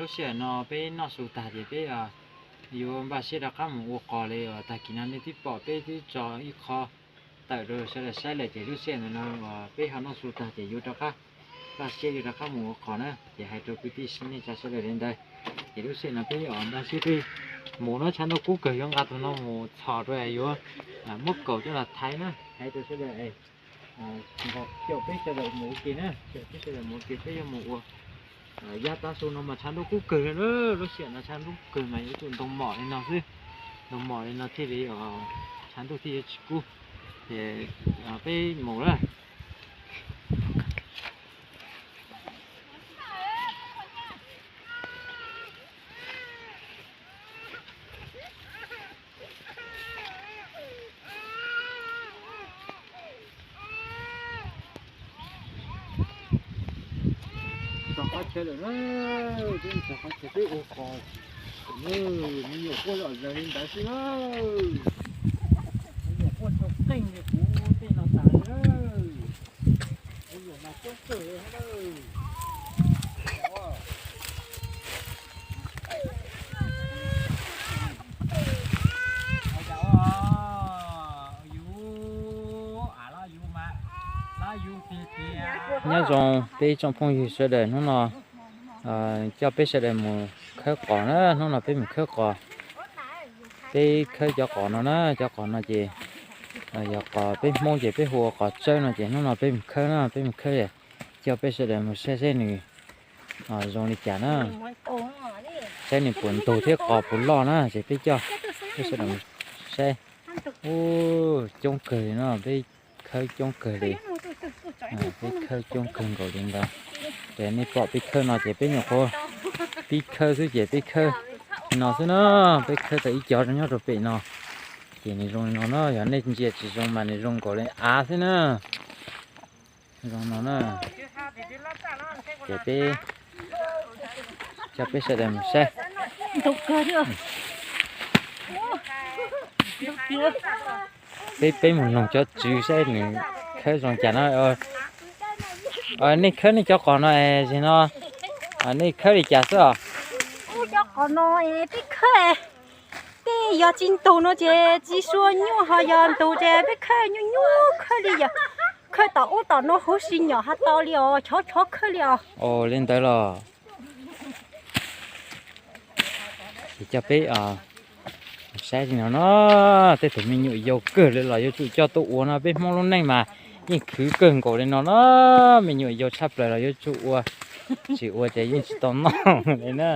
Lub sij hawm no peb noj su tag ces peb yuav npaj siab rov qab mus ua qos li uas tag kis no nej twb pom peb twb tso ib qho tawm rau sawv daws saib lawm ces lub sij hawm no uas peb ho noj su tag ces yuav rov qab npaj siab yuav rov qab mus ua qos na ces hais rau kwv tij nej tsa sawv daws li ntawd. Ces lub sij hawm no peb yuav npaj siab peb mus no tshav ntuj kub kawg yuav nqa tus no mus txhos rau yuav muab kaum coj los thaiv na hais rau sawv daws nkaus xyaum peb sawv daws mus ua ke na, xyaum peb sawv daws mus ua ke peb yuav mus ua yaj tab su no mas tshav ntuj kub kawg li na, lub sij hawm no tshav ntuj kub kawg mas yuav tsum ntoo mom li no xwb, ntoo mom li no thiaj li tshav ntuj thiaj yuav tsis kub. Ces peb mus lawm. Txog qhov chaw lawm na, peb txog qhov chaw peb ua qos. Me nyuam quaj zom zaws li ntawd xwb na. Me nyuam quaj tsaug qeej li kuv tej no tas li na. Me nyuam mas coob kawg li na. Nyob zoo peb tsoom phooj ywg sawv daws, hnub no coj peb sawv daws mus khawb qos na, hnub no peb mus khawb qos. Peb khawb cov qos no na, cov qos no ces yog qos peb Hmoob ces peb hu ua qos tsawb no ces hnub no peb mus khawb na, peb mus khawb coj peb sawv daws mus saib saib nws zoo li cas na. Saib nws puas ntug thiab qos puas loj na ces peb coj peb sawv daws mus saib. Ub, coob kawg li no, peb khawb coob kawg li. Peb khawb coob kawg nkaus li ntawd. Ces nej pom peb khawb no ces peb nyuam qhuav pib khawb xwb ces peb khawb no xwb na, peb khawb tau ib cov nyob rau pem no. Ces nws zoo li no na, yog nej ntsia tsis zoo mas nws zoo nkaus li av xwb na. Zoo no na. Ces peb coj peb sawv daws mus saib. Peb, peb mus noog cov tswv saib nws khawb zoo cas na. Nej khawb nej cov qos no es no nej khawb li cas xwb os? Cov qos no peb khawb, peb yog tsis ntug no ces tsis sua nyuaj, ho yog ntug ces peb khawb nyuaj nyuaj, khawb li yog khawb tom ub tom no huv si nyom ho tau li os, chov chov khawb li os. Ua li ntawd los ces coj peb saib li no no, tej tus me nyuam yaus kawg li los yuav tsum coj tuaj ua no, peb Hmoob lub neej mas yeej khwv kawg nkaus li no no, me nyuam yaus tshaj plaws los yuav tsum ua, tsis ua ces yeej tsis tau noj li na.